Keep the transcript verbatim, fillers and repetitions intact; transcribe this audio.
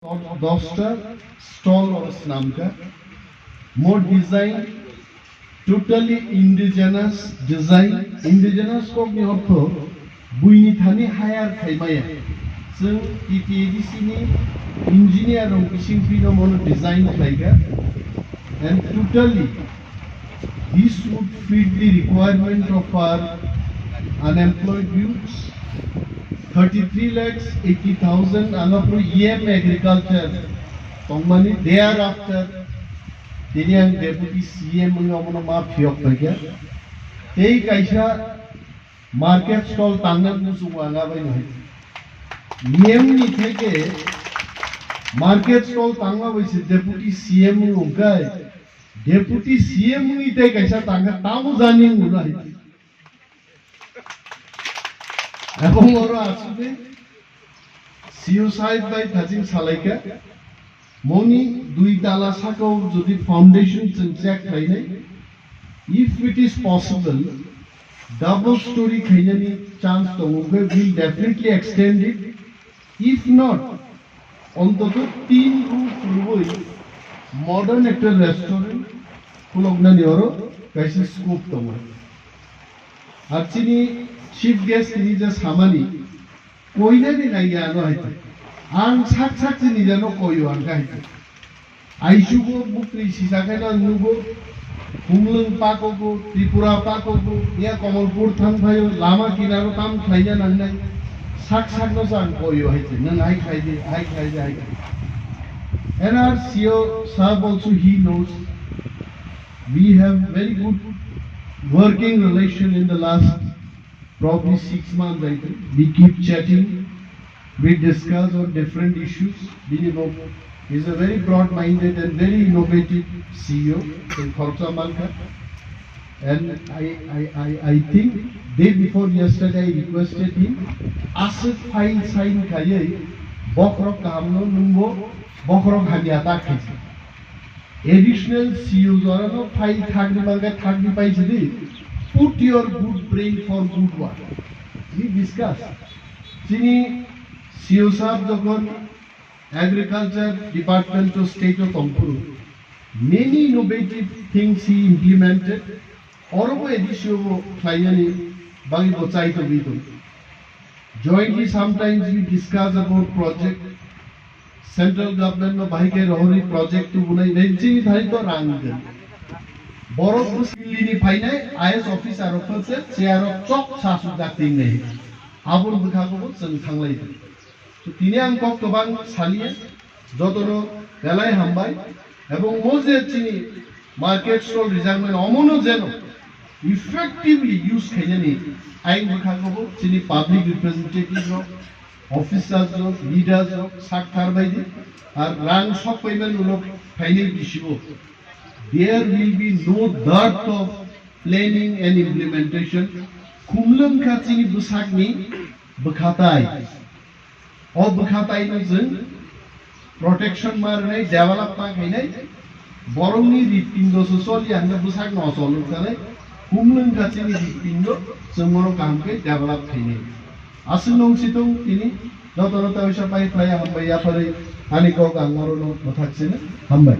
Dosta stall oro swnamkha. Mo design totally indigenous design. Indigenous kokni ortho buini thani hire khaimaya. Chwng T T A D C ni engineer rok bising phino mono design khlaikha. And totally this would fit the requirement of our unemployed youths. Thirty-three lakhs eighty thousand ang aphuru E M agriculture tongmani, thereafter tini ang deputy C M wngwi omono ma phiyok paikha. Tei kaisa market stall tangnani muchungo ang abai no hai. E M ni theke market stall tangma bai se deputy C M wngkai. Deputy C M wngwi tei kaisa tangkha, tamo jani wngno hai. Ebong oro aswkhe C O sahib bai thaching salaikha, moni dui tala sakao jodi foundation chwng check khlainai, if it is possible, double story khainani chance tongo, we will definitely extend it. If not, ontoto tin roof rwui modern ekta restaurant khuloknani oro kaisa scope tongo. Ar chini chief guest tini je samani koinani nangya ano hai. Ang sak sak chini jano koyo ang hai. Aisugo bukri sisa khe no nugo, Humlung pakogo, Tripura pakogo, ya Komolpur thang phaio, lama kinaro tam khlaina nangnai, sak sak no chang koyo hai se, nang hai khlai de, hai khlai de, hai khlai de. And our C O sahab also, he knows, we have very good working relation in the last probably six months, I think. We keep chatting, we discuss on different issues. Bini bo is a very broad-minded and very innovative C E O in Khoroksa Malkha. And I, I, I, I think day before yesterday I requested him, aswk file sign khaiwi, bokhorok kahamno nungbo, bokhorok hamya ta khaisi. Additional C E O jorano file thakni mangkha, thakni paisidi. Put your good brain for good work. We discuss. Chini C E O sahab jokhon agriculture department o state o tongphuru, many innovative things he implemented. Orobo A D C o bo khlainani bagwi bo chai tongwi tongo. Jointly sometimes we discuss about project. Central government no bahai khe rohorwi project tubunai nai chini thani to rang gwn. Borok bwswk Delhi ni phainai I A S officer rok khe chair o chok sa sujak tingnai. Aboni bwkhago bo chwng thanglai. So tini ang kok kwbang saliya, jotono belai hambai. Ebong mo je chini market stall rijakmani omono jeno effectively use khainani ayang bwkhago bo chini public representative rok, officers rok, leaders rok sak thar bai di. Ar rang sok payment ulo phainai bisibo there will be no dearth of planning and implementation. Khumlwng kha chini bwsakni bwkhatai. O bwkha taino chwng protection ma rwnai, develop ma khainai, borokni hripindo se choli ang bwsak no chol wngkha nai, humlwng kha chini hripindo, chwng bono kaham khe develop khainai. Aswk nung si tong tini jotono ta uisa pai khlai hambai yapharwi ani kok ang orono mwthak sino hambai.